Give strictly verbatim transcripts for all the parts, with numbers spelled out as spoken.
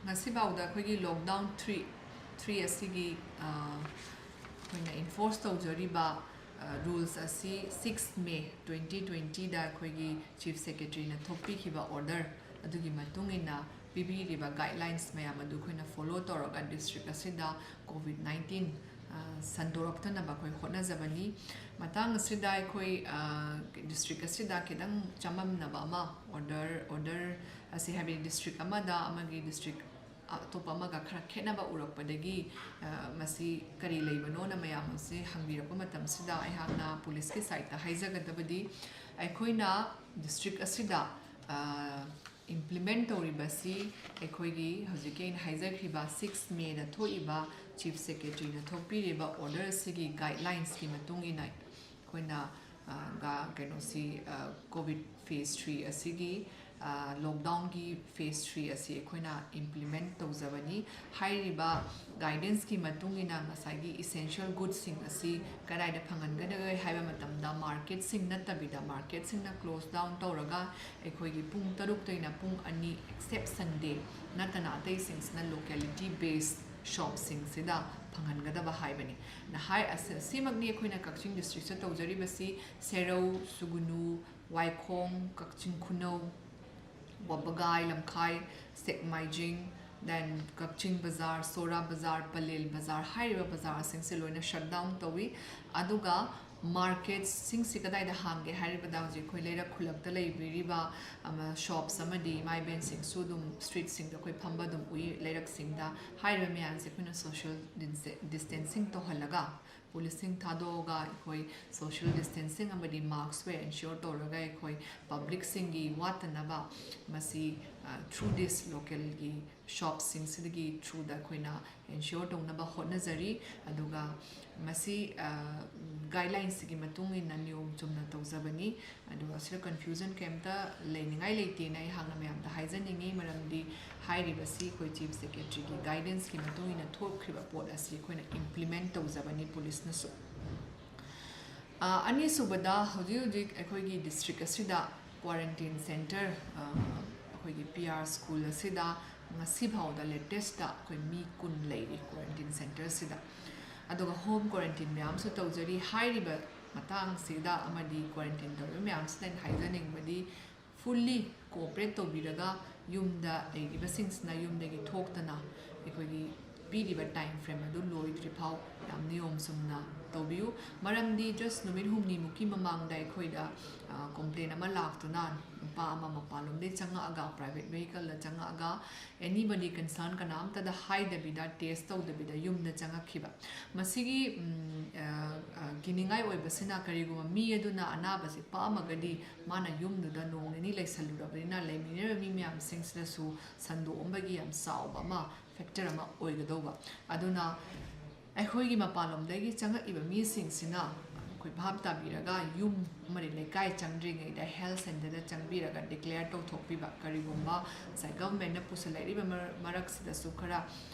ꯉꯁꯤꯐꯥꯎꯗ ꯑꯩꯈꯣꯏꯒꯤ lockdown three three ꯑꯁꯤꯒꯤ ꯑꯩꯈꯣꯏꯅ enforce ꯇꯧꯖꯔꯤꯕ rules ꯑꯁꯤ six May twenty twentyꯗ ꯑꯩꯈꯣꯏꯒꯤ Chief Secretaryꯅ ꯊꯣꯛꯄꯤꯈꯤꯕ order ꯑꯗꯨꯒꯤ ꯃꯇꯨꯡ ꯏꯟꯅ ꯄꯤꯕꯤꯔꯤꯕ guidelines ꯃꯌꯥꯝ ꯑꯗꯨ ꯑꯩꯈꯣꯏꯅ follow ꯇꯧꯔꯒ district ꯑꯁꯤꯗ COVID nineteen ꯁꯟꯗꯣꯔꯛꯇꯅꯕ ꯑꯩꯈꯣꯏ ꯍꯣꯠꯅꯖꯕꯅꯤ꯫ ꯃꯇꯥꯡ ꯑꯁꯤꯗ ꯑꯩꯈꯣꯏ district ꯑꯁꯤꯗ ꯈꯤꯇꯪ ꯆꯃꯝꯅꯕ ꯑꯃ, order order ꯑꯁꯤ ꯍꯥꯏꯕꯗꯤ district ꯑꯃꯗ ꯑꯃꯒꯤ district ꯑꯇꯣꯞꯄ ꯑꯃꯒ ꯈꯔ ꯈꯦꯠꯅꯕ ꯎꯔꯛꯄꯗꯒꯤ ꯃꯁꯤ ꯀꯔꯤ ꯂꯩꯕꯅꯣꯅ ꯃꯌꯥꯝ ꯑꯁꯤ ꯍꯪꯕꯤꯔꯛꯄ ꯃꯇꯝꯁꯤꯗ ꯑꯩꯍꯥꯛꯅ policeꯀꯤ sideꯇ ꯍꯥꯏꯖꯒꯗꯕꯗꯤ, ꯑꯩꯈꯣꯏꯅ district ꯑꯁꯤꯗ implement ꯇꯧꯔꯤꯕꯁꯤ ꯑꯩꯈꯣꯏꯒꯤ ꯍꯧꯖꯤꯛꯀꯤ ꯑꯩꯅ ꯍꯥꯏꯖꯈ꯭ꯔꯤꯕ six Mayꯗ ꯊꯣꯛꯏꯕ Chief Secretaryꯅ ꯊꯣꯛꯄꯤꯔꯤꯕ order ꯑꯁꯤꯒꯤ guidelinesꯀꯤ ꯃꯇꯨꯡ ꯏꯟꯅ ꯑꯩꯈꯣꯏꯅ ꯀꯩꯅꯣꯁꯤ COVID phase three ꯑꯁꯤꯒꯤ lockdownꯒꯤ phase three ꯑꯁꯤ ꯑꯩꯈꯣꯏꯅ implement ꯇꯧꯖꯕꯅꯤ꯫ ꯍꯥꯏꯔꯤꯕ guidanceꯀꯤ ꯃꯇꯨꯡ ꯏꯟꯅ ꯉꯁꯥꯏꯒꯤ essential goodsꯁꯤꯡ ꯑꯁꯤ ꯀꯗꯥꯏꯗ ꯐꯪꯍꯟꯒꯗꯒꯦ ꯍꯥꯏꯕ ꯃꯇꯝꯗ marketꯁꯤꯡ ꯅꯠꯇꯕꯤꯗ, marketꯁꯤꯡꯅ close down ꯇꯧꯔꯒ ꯑꯩꯈꯣꯏꯒꯤ ꯄꯨꯡ ꯇꯔꯨꯛꯇꯩꯅ ꯄꯨꯡ ꯑꯅꯤ, except Sunday ꯅꯠꯇꯅ ꯑꯇꯩꯁꯤꯡꯁꯤꯅ locality based shopꯁꯤꯡꯁꯤꯗ ꯐꯪꯍꯟꯒꯗꯕ ꯍꯥꯏꯕꯅꯤ꯫ ꯅꯍꯥꯏ ꯑꯁ-, ꯁꯤꯃꯛꯅꯤ ꯑꯩꯈꯣꯏꯅ ꯀꯛꯆꯤꯡ districtꯇ ꯇꯧꯖꯔꯤꯕꯁꯤ꯫ ꯁꯦꯔꯧ, ꯁꯨꯒꯨꯅꯨ, ꯋꯥꯏꯈꯣꯡ, ꯀꯛꯆꯤꯡ ꯈꯨꯅꯧ, ꯋꯥꯕꯒꯥꯏ, ꯂꯝꯈꯥꯏ, ꯁꯦꯛꯃꯥꯏꯖꯤꯡ, then ꯀꯛꯆꯤꯡ ꯕꯖꯥꯔ, ꯁꯣꯔꯥ ꯕꯖꯥꯔ, ꯄꯂꯦꯜ ꯕꯖꯥꯔ ꯍꯥꯏꯔꯤꯕ ꯕꯖꯥꯔꯁꯤꯡꯁꯦ ꯂꯣꯏꯅ shutdown ꯇꯧꯏ꯫ ꯑꯗꯨꯒ marketsꯁꯤꯡꯁꯤ ꯀꯗꯥꯏꯗ ꯍꯥꯡꯒꯦ ꯍꯥꯏꯔꯤꯕꯗ ꯍꯧꯖꯤꯛ ꯑꯩꯈꯣꯏ ꯂꯩꯔꯛ ꯈꯨꯜꯂꯛꯇ ꯂꯩꯕꯤꯔꯤꯕ ꯑꯃ, shops ꯑꯃꯗꯤ ꯏꯃꯥ ꯏꯕꯦꯟꯁꯤꯡꯁꯨ ꯑꯗꯨꯝ streetꯁꯤꯡꯗ ꯑꯩꯈꯣꯏ ꯐꯝꯕ ꯑꯗꯨꯝ ꯎꯏ꯫ ꯂꯩꯔꯛꯁꯤꯡꯗ ꯍꯥꯏꯔꯤꯕ ꯃꯌꯥꯝꯁꯦ ꯑꯩꯈꯣꯏꯅ social distance-, distancing ꯇꯧꯍꯜꯂꯒ policeꯁꯤꯡ ꯊꯥꯗꯣꯛꯑꯒ ꯑꯩꯈꯣꯏ social distancing ꯑꯃꯗꯤ mask wear ensure ꯇꯧꯔꯒ ꯑꯩꯈꯣꯏ publicꯁꯤꯡꯒꯤ ꯋꯥꯠꯇꯅꯕ ꯃꯁꯤ, ꯑ, through this localꯒꯤ shopꯁꯤꯡꯁꯤꯗꯒꯤ throughꯗ ꯑꯩꯈꯣꯏꯅ ensure ꯇꯧꯅꯕ ꯍꯣꯠꯅꯖꯔꯤ꯫ ꯑꯗꯨꯒ ꯃꯁꯤ, ꯑ, guidelinesꯁꯤꯒꯤ ꯃꯇꯨꯡ ꯏꯟꯅ ꯅꯤꯌꯣꯝ ꯆꯨꯝꯅ ꯇꯧꯖꯕꯅꯤ꯫ ꯑꯗꯨꯒ ꯁꯤꯗ confusion ꯀꯩꯝꯇ ꯂꯩꯅꯤꯡꯉꯥꯏ ꯂꯩꯇꯦꯅ ꯑꯩꯍꯥꯛꯅ ꯃꯌꯥꯝꯗ ꯍꯥꯏꯖꯅꯤꯡꯉꯤ꯫ ꯃꯔꯝꯗꯤ ꯍꯥꯏꯔꯤꯕꯁꯤ ꯑꯩꯈꯣꯏ Chief Secretaryꯒꯤ guidanceꯀꯤ ꯃꯇꯨꯡ ꯏꯟꯅ ꯊꯣꯛꯈ꯭ꯔꯤꯕ ꯄꯣꯠ ꯑꯁꯤ ꯑꯩꯈꯣꯏꯅ implement ꯇꯧꯖꯕꯅꯤ policeꯅꯁꯨ꯫ ꯑ, ꯑꯅꯤꯁꯨꯕꯗ, ꯍꯧꯖꯤꯛ ꯍꯧꯖꯤꯛ ꯑꯩꯈꯣꯏꯒꯤ district ꯑꯁꯤꯗ quarantine centre, ꯑ, ꯑꯩꯈꯣꯏꯒꯤ P R school ꯑꯁꯤꯗ ꯉꯁꯤ ꯐꯥꯎꯗ latest ꯑꯩꯈꯣꯏ ꯃꯤ ꯀꯨꯟ ꯂꯩꯔꯤ quarantine centreꯁꯤꯗ꯫ ꯑꯗꯨꯒ home quarantine ꯃꯌꯥꯝꯁꯨ ꯇꯧꯖꯔꯤ꯫ ꯍꯥꯏꯔꯤꯕ ꯃꯇꯥꯡꯁꯤꯗ ꯑꯃꯗꯤ quarantine ꯇꯧꯔꯤꯕ ꯃꯌꯥꯝꯁꯤꯗ ꯑꯩꯅ ꯍꯥꯏꯖꯅꯤꯡꯕꯗꯤ, fully cooperate ꯇꯧꯕꯤꯔꯒ ꯌꯨꯝꯗ ꯂꯩꯔꯤꯕꯁꯤꯡꯁꯤꯅ ꯌꯨꯝꯗꯒꯤ ꯊꯣꯛꯇꯅ ꯑꯩꯈꯣꯏꯒꯤ ꯄꯤꯔꯤꯕ time frame ꯑꯗꯨ ꯂꯣꯏꯗ꯭ꯔꯤ ꯐꯥꯎ ꯌꯥꯝ ꯅꯤꯌꯣꯝ ꯆꯨꯝꯅ ꯇꯧꯕꯤꯌꯨ꯫ ꯃꯔꯝꯗꯤ just ꯅꯨꯃꯤꯠ ꯍꯨꯝꯅꯤꯃꯨꯛꯀꯤ ꯃꯃꯥꯡꯗ ꯑꯩꯈꯣꯏꯗ, ꯑ, complain ꯑꯃ ꯂꯥꯛꯇꯨꯅ ꯅꯨꯄꯥ ꯑꯃ ꯃꯄꯥꯟꯂꯣꯝꯗꯒꯤ ꯆꯪꯉꯛꯑꯒ, private vehicleꯗ ꯆꯪꯉꯛꯑꯒ, anybody concern ꯀꯅꯥꯝꯇꯗ ꯍꯥꯏꯗꯕꯤꯗ, test ꯇꯧꯗꯕꯤꯗ ꯌꯨꯝꯗ ꯆꯪꯉꯛꯈꯤꯕ꯫ ꯃꯁꯤꯒꯤ, ꯎꯝ, ꯑ, ꯑ, ꯀꯤꯅꯤꯡꯉꯥꯏ ꯑꯣꯏꯕꯁꯤꯅ, ꯀꯔꯤꯒꯨꯝꯕ ꯃꯤ ꯑꯗꯨꯅ ꯑꯅꯥꯕꯁꯤ ꯄꯛꯑꯝꯃꯒꯗꯤ, ꯃꯥꯅ ꯌꯨꯝꯗꯨꯗ ꯅꯣꯡ ꯅꯤꯅꯤ ꯂꯩꯁꯜꯂꯨꯔꯕꯅꯤꯅ, ꯂꯩꯃꯤꯟꯅꯔꯤꯕ ꯃꯤ ꯃꯌꯥꯝꯁꯤꯡꯁꯤꯗꯁꯨ ꯁꯟꯗꯣꯛꯑꯝꯕꯒꯤ ꯌꯥꯝ ꯆꯥꯎꯕ ꯑꯃ, factor ꯑꯃ ꯑꯣꯏꯒꯗꯧꯕ꯫ ꯑꯗꯨꯅ ꯑꯩꯈꯣꯏꯒꯤ ꯃꯄꯥꯟꯂꯣꯝꯗꯒꯤ ꯆꯪꯉꯛꯏꯕ ꯃꯤꯁꯤꯡꯁꯤꯅ ꯑꯩꯈꯣꯏ ꯚꯥꯞ ꯇꯥꯕꯤꯔꯒ, ꯌꯨꯝ ꯑꯃꯗꯤ ꯂꯩꯀꯥꯏ ꯆꯪꯗ꯭ꯔꯤꯉꯩꯗ health centreꯗ ꯆꯪꯕꯤꯔꯒ declare ꯇꯧꯊꯣꯛꯄꯤꯕ꯫ ꯀꯔꯤꯒꯨꯝꯕ ꯉꯁꯥꯏ governmentꯅ ꯄꯨꯁꯜꯂꯛꯂꯤꯕ ꯃꯔ-, ꯃꯔꯛꯁꯤꯗꯁꯨ ꯈꯔ,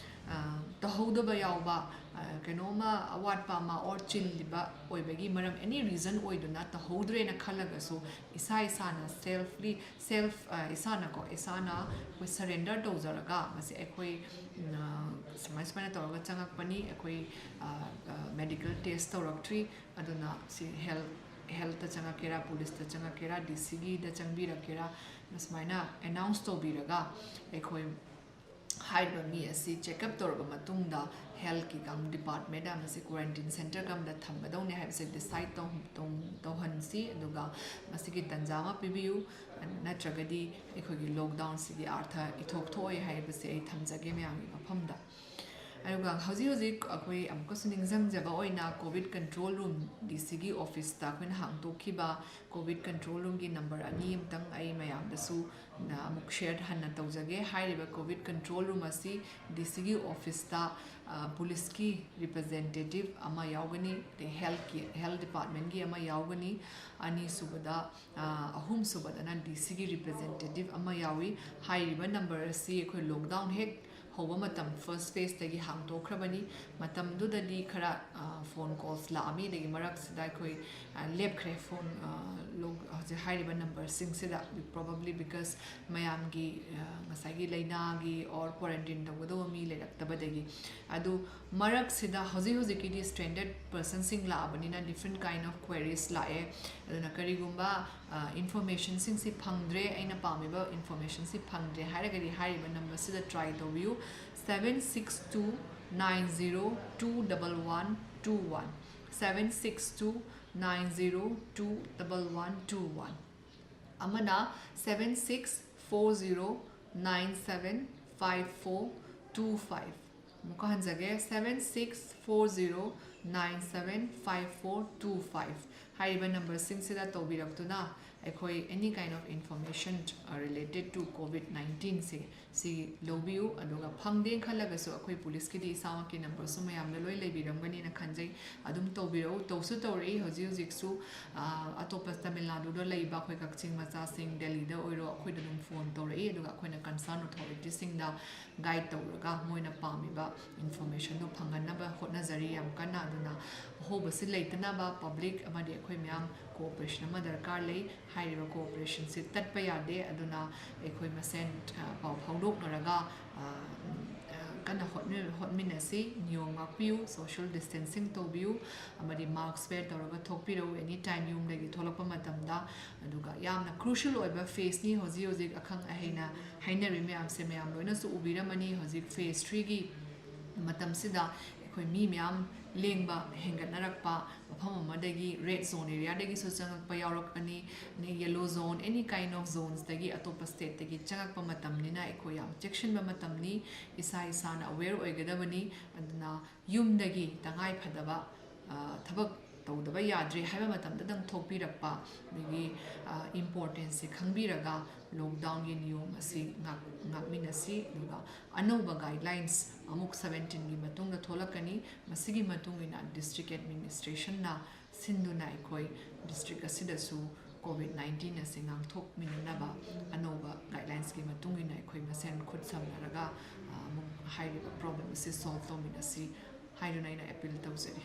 ꯑ, ꯇꯧꯍꯧꯗꯕ ꯌꯥꯎꯕ, ꯑ, ꯀꯩꯅꯣꯝꯃ ꯑꯋꯥꯠꯄ ꯑꯃ or ꯆꯤꯜꯂꯤꯕ ꯑꯣꯏꯕꯒꯤ ꯃꯔꯝ, any reason ꯑꯣꯏꯗꯨꯅ ꯇꯧꯍꯧꯗ꯭ꯔꯦꯅ ꯈꯜꯂꯒꯁꯨ, ꯏꯁꯥ ꯏꯁꯥꯅ selfly, self, ꯑ, ꯏꯁꯥꯅꯀꯣ, ꯏꯁꯥꯅ ꯑꯩꯈꯣꯏ surrender ꯇꯧꯖꯔꯒ, ꯃꯁꯤ ꯑꯩꯈꯣꯏ, ꯎꯝ, ꯑ, ꯁꯨꯃꯥꯏ ꯁꯨꯃꯥꯏꯅ ꯇꯧꯔꯒ ꯆꯪꯉꯛꯄꯅꯤ, ꯑꯩꯈꯣꯏ, ꯑ, ꯑ, medical test ꯇꯧꯔꯛꯇ꯭ꯔꯤ, ꯑꯗꯨꯅ ꯁꯤ health, healthꯇ ꯆꯪꯉꯛꯀꯦꯔꯥ, policeꯇ ꯆꯪꯉꯛꯀꯦꯔꯥ, DCꯒꯤꯗ ꯆꯪꯕꯤꯔꯛꯀꯦꯔꯥ, ꯁꯨꯃꯥꯏꯅ announce ꯇꯧꯕꯤꯔꯒ, ꯑꯩꯈꯣꯏ ꯍꯥꯏꯔꯤꯕ ꯃꯤ ꯑꯁꯤ check up ꯇꯧꯔꯕ ꯃꯇꯨꯡꯗ healthꯀꯤ ꯀꯝ department ꯑꯃꯁꯤ quarantine centre ꯀꯝꯗ ꯊꯝꯒꯗꯧꯅꯤ ꯍꯥꯏꯕꯁꯦ decide ꯇꯧ-, ꯇꯧ-, ꯇꯧꯍꯟꯁꯤ꯫ ꯑꯗꯨꯒ ꯃꯁꯤꯒꯤ ꯇꯥꯟꯖꯥ ꯑꯃ ꯄꯤꯕꯤꯌꯨ, ꯅꯠꯇ꯭ꯔꯒꯗꯤ ꯑꯩꯈꯣꯏꯒꯤ lockdownꯁꯤꯒꯤ ꯑꯥꯔꯊ ꯏꯊꯣꯛ ꯊꯣꯛꯑꯣꯏ ꯍꯥꯏꯕꯁꯦ ꯑꯩ ꯊꯝꯖꯒꯦ ꯃꯌꯥꯝꯒꯤ ꯃꯐꯝꯗ꯫ ꯑꯗꯨꯒ ꯍꯧꯖꯤꯛ ꯍꯧꯖꯤꯛ ꯑꯩꯈꯣꯏ ꯑꯃꯨꯛꯀꯁꯨ ꯅꯤꯡꯁꯤꯡꯖꯕ ꯑꯣꯏꯅ, COVID control room, DCꯒꯤ officeꯇ ꯑꯩꯈꯣꯏꯅ ꯍꯥꯡꯗꯣꯛꯈꯤꯕ COVID control roomꯒꯤ number ꯑꯅꯤ ꯑꯃꯇꯪ ꯑꯩ ꯃꯌꯥꯝꯗꯁꯨ, ꯑ, ꯑꯃꯨꯛ share ꯍꯟꯅ ꯇꯧꯖꯒꯦ꯫ ꯍꯥꯏꯔꯤꯕ COVID control room ꯑꯁꯤ DCꯒꯤ officeꯇ, ꯑ, policeꯀꯤ representative ꯑꯃ ꯌꯥꯎꯒꯅꯤ, ꯑꯗꯩ healthꯀꯤ, health departmentꯀꯤ ꯑꯃ ꯌꯥꯎꯒꯅꯤ, ꯑꯅꯤꯁꯨꯕꯗ, ꯑ, ꯑꯍꯨꯝꯁꯨꯕꯗꯅ DCꯒꯤ representative ꯑꯃ ꯌꯥꯎꯏ꯫ ꯍꯥꯏꯔꯤꯕ number ꯑꯁꯤ ꯑꯩꯈꯣꯏ lockdown ꯍꯦꯛ ꯍꯧꯕ ꯃꯇꯝ first phaseꯇꯒꯤ ꯍꯥꯡꯗꯣꯛꯈ꯭ꯔꯕꯅꯤ꯫ ꯃꯇꯝꯗꯨꯗꯗꯤ ꯈꯔ phone calls ꯂꯥꯛꯑꯝꯃꯤ, ꯑꯗꯒꯤ ꯃꯔꯛꯁꯤꯗ ꯑꯩꯈꯣꯏ ꯂꯦꯞꯈ꯭ꯔꯦ꯫ Phone ꯍꯧꯖꯤꯛ ꯍꯥꯏꯔꯤꯕ numberꯁꯤꯡꯁꯤꯗ, probably because ꯃꯌꯥꯝꯒꯤ ꯉꯁꯥꯏꯒꯤ ꯂꯥꯏꯅꯥꯒꯤ or quarantine ꯇꯧꯒꯗꯧꯕ ꯃꯤ ꯂꯩꯔꯛꯇꯕꯗꯒꯤ꯫ ꯑꯗꯨ ꯃꯔꯛꯁꯤꯗ ꯍꯧꯖꯤꯛ ꯍꯧꯖꯤꯛꯀꯤꯗꯤ stranded personꯁꯤꯡ ꯂꯥꯛꯑꯕꯅꯤꯅ different kind of queries ꯂꯥꯛꯑꯦ꯫ ꯑꯗꯨꯅ ꯀꯔꯤꯒꯨꯝꯕ informationꯁꯤꯡꯁꯤ ꯐꯪꯗ꯭ꯔꯦ, ꯑꯩꯅ ꯄꯥꯝꯃꯤꯕ informationꯁꯤ ꯐꯪꯗ꯭ꯔꯦ ꯍꯥꯏꯔꯒꯗꯤ ꯍꯥꯏꯔꯤꯕ numberꯁꯤꯗ try ꯇꯧꯕꯤꯌꯨ, seven six two nine zero two double one two one, seven six two nine zero two double one two one꯫ ꯑꯃꯅ seven six four zero nine seven five four two five꯫ ꯑꯃꯨꯛꯀ ꯍꯟꯖꯒꯦ, seven six four zero nine seven five four two five꯫ ꯍꯥꯏꯔꯤꯕ numberꯁꯤꯡꯁꯤꯗ ꯇꯧꯕꯤꯔꯛꯇꯨꯅ ꯑꯩꯈꯣꯏ any kind of information related to COVID nineteenꯁꯦ ꯁꯤ ꯂꯧꯕꯤꯌꯨ꯫ ꯑꯗꯨꯒ ꯐꯪꯗꯦ ꯈꯜꯂꯒꯁꯨ ꯑꯩꯈꯣꯏ policeꯀꯤꯗꯤ ꯏꯁꯥꯃꯛꯀꯤ numberꯁꯨ ꯃꯌꯥꯝꯗ ꯂꯣꯏ ꯂꯩꯕꯤꯔꯝꯒꯅꯤꯅ ꯈꯟꯖꯩ꯫ ꯑꯗꯨꯝ ꯇꯧꯕꯤꯔꯛꯎ, ꯇꯧꯁꯨ ꯇꯧꯔꯛꯏ꯫ ꯍꯧꯖꯤꯛ ꯍꯧꯖꯤꯛꯁꯨ ꯑꯇꯣꯞꯄ ꯇꯥꯃꯤꯜ ꯅꯥꯗꯨꯗ ꯂꯩꯕ ꯑꯩꯈꯣꯏ ꯀꯛꯆꯤꯡ ꯃꯆꯥꯁꯤꯡ ꯗꯦꯜꯂꯤꯗ ꯑꯣꯏꯔꯣ, ꯑꯩꯈꯣꯏꯗ ꯑꯗꯨꯝ phone ꯇꯧꯔꯛꯏ꯫ ꯑꯗꯨꯒ ꯑꯩꯈꯣꯏꯅ concern authorityꯁꯤꯡꯗ guide ꯇꯧꯔꯒ ꯃꯣꯏꯅ ꯄꯥꯝꯃꯤꯕ informationꯗꯣ ꯐꯪꯍꯟꯅꯕ ꯍꯣꯠꯅꯖꯔꯤ ꯌꯥꯝ ꯀꯟꯅ꯫ ꯑꯗꯨꯅ ꯑꯍꯣꯕꯁꯤ ꯂꯩꯇꯅꯕ public ꯑꯃꯗꯤ ꯑꯩꯈꯣꯏ ꯃꯌꯥꯝ cooperation ꯑꯃ ꯗꯔꯀꯥꯔ ꯂꯩ꯫ ꯍꯥꯏꯔꯤꯕ cooperationꯁꯤ ꯇꯠꯄ ꯌꯥꯗꯦ꯫ ꯑꯗꯨꯅ ꯑꯩꯈꯣꯏ ꯃꯁꯦꯟ ꯄꯥꯎ ꯐꯥꯎꯗꯣꯛꯅꯔꯒ ꯀꯟꯅ ꯍꯣꯠꯃꯤꯟꯅꯁꯤ꯫ ꯅꯤꯌꯣꯝ ꯉꯥꯛꯄꯤꯌꯨ, social distancing ꯇꯧꯕꯤꯌꯨ, ꯑꯃꯗꯤ mask wear ꯇꯧꯔꯒ ꯊꯣꯛꯄꯤꯔꯛꯎ any time ꯌꯨꯝꯗꯒꯤ ꯊꯣꯛꯂꯛꯄ ꯃꯇꯝꯗ꯫ ꯑꯗꯨꯒ ꯌꯥꯝꯅ crucial ꯑꯣꯏꯕ phaseꯅꯤ ꯍꯧꯖꯤꯛ ꯍꯧꯖꯤꯛ ꯑꯈꯪ ꯑꯍꯩꯅ ꯍꯥꯏꯅꯔꯤ ꯃꯌꯥꯝꯁꯦ, ꯃꯌꯥꯝ ꯂꯣꯏꯅꯁꯨ ꯎꯕꯤꯔꯝꯃꯅꯤ꯫ ꯍꯧꯖꯤꯛ phase threeꯒꯤ ꯃꯇꯝꯁꯤꯗ ꯑꯩꯈꯣꯏ ꯃꯤ ꯃꯌꯥꯝ ꯂꯦꯡꯕ ꯍꯦꯟꯒꯠꯅꯔꯛꯄ, ꯃꯐꯝ ꯑꯃꯗꯒꯤ red zone areaꯗꯒꯤꯁꯨ ꯆꯪꯉꯛꯄ ꯌꯥꯎꯔꯛꯀꯅꯤ, ꯑꯗꯩ yellow zone, any kind of zonesꯇꯒꯤ, ꯑꯇꯣꯞꯄ stateꯇꯒꯤ ꯆꯪꯉꯛꯄ ꯃꯇꯝꯅꯤꯅ ꯑꯩꯈꯣꯏ ꯌꯥꯝ ꯆꯦꯛꯁꯤꯟꯕ ꯃꯇꯝꯅꯤ꯫ ꯏꯁꯥ ꯏꯁꯥꯅ aware ꯑꯣꯏꯒꯗꯕꯅꯤ꯫ ꯑꯗꯨꯅ ꯌꯨꯝꯗꯒꯤ ꯇꯉꯥꯏ ꯐꯗꯕ ꯊꯕꯛ ꯇꯧꯗꯕ ꯌꯥꯗ꯭ꯔꯦ ꯍꯥꯏꯕ ꯃꯇꯝꯗꯗꯪ ꯊꯣꯛꯄꯤꯔꯛꯄ, ꯑꯗꯒꯤ importanceꯁꯦ ꯈꯪꯕꯤꯔꯒ lockdownꯒꯤ ꯅꯤꯌꯣꯝ ꯑꯁꯤ ꯉꯥꯛ-, ꯉꯥꯛꯃꯤꯟꯅꯁꯤ꯫ ꯑꯗꯨꯒ ꯑꯅꯧꯕ guidelines ꯑꯃꯨꯛ seventeenꯒꯤ ꯃꯇꯨꯡꯗ ꯊꯣꯛꯂꯛꯀꯅꯤ꯫ ꯃꯁꯤꯒꯤ ꯃꯇꯨꯡ ꯏꯟꯅ district administrationꯅ ꯁꯤꯟꯗꯨꯅ ꯑꯩꯈꯣꯏ district ꯑꯁꯤꯗꯁꯨ COVID nineteen ꯑꯁꯤ ꯉꯥꯛꯊꯣꯛꯃꯤꯟꯅꯅꯕ ꯑꯅꯧꯕ guidelinesꯀꯤ ꯃꯇꯨꯡ ꯏꯟꯅ ꯑꯩꯈꯣꯏ ꯃꯁꯦꯟ ꯈꯨꯠ ꯁꯝꯅꯔꯒ ꯑꯃꯨꯛ ꯍꯥꯏꯔꯤꯕ ꯄ꯭ꯔꯣꯕ꯭ꯂꯦꯝ ꯑꯁꯤ ꯁꯣꯜꯕ ꯇꯧꯃꯤꯟꯅꯁꯤ ꯍꯥꯏꯗꯨꯅ ꯑꯩꯅ ꯑꯦꯄꯤꯜ ꯇꯧꯖꯔꯤ꯫